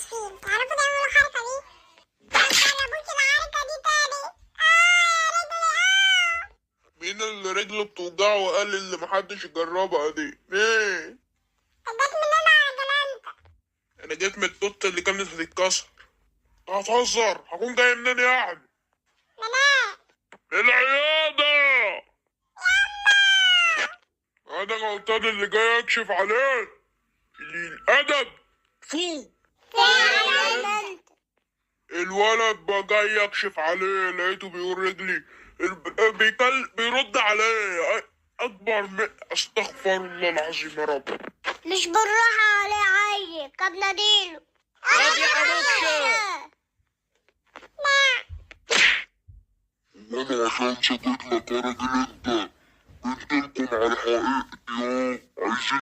اسفين. تعرفوا تعملوا الحركة دي؟ ما تجربوش الحركة دي تاني. اه يا رجلي اه. مين اللي رجله بتوجعه وقال اللي محدش يجربها دي؟ مين؟ انت جيت منين يا راجل انت؟ انا جيت من التوت اللي كانت هتتكسر. هتهزر؟ هكون جاي منين يعني؟ منين؟ من العيادة. انا غلطان اللي جاي اكشف عليك. قليل الادب. فوق. فين انت؟ الولد بقى جاي اكشف عليه لقيته بيقول رجلي بيرد عليه اكبر من استغفر الله العظيم يا رب. مش بالراحة عليه عيل طب ناديله. طب يا حبوبشة. وانا عشان سكت لك يا راجل انت قلت لكم على حقيقتي. عايزين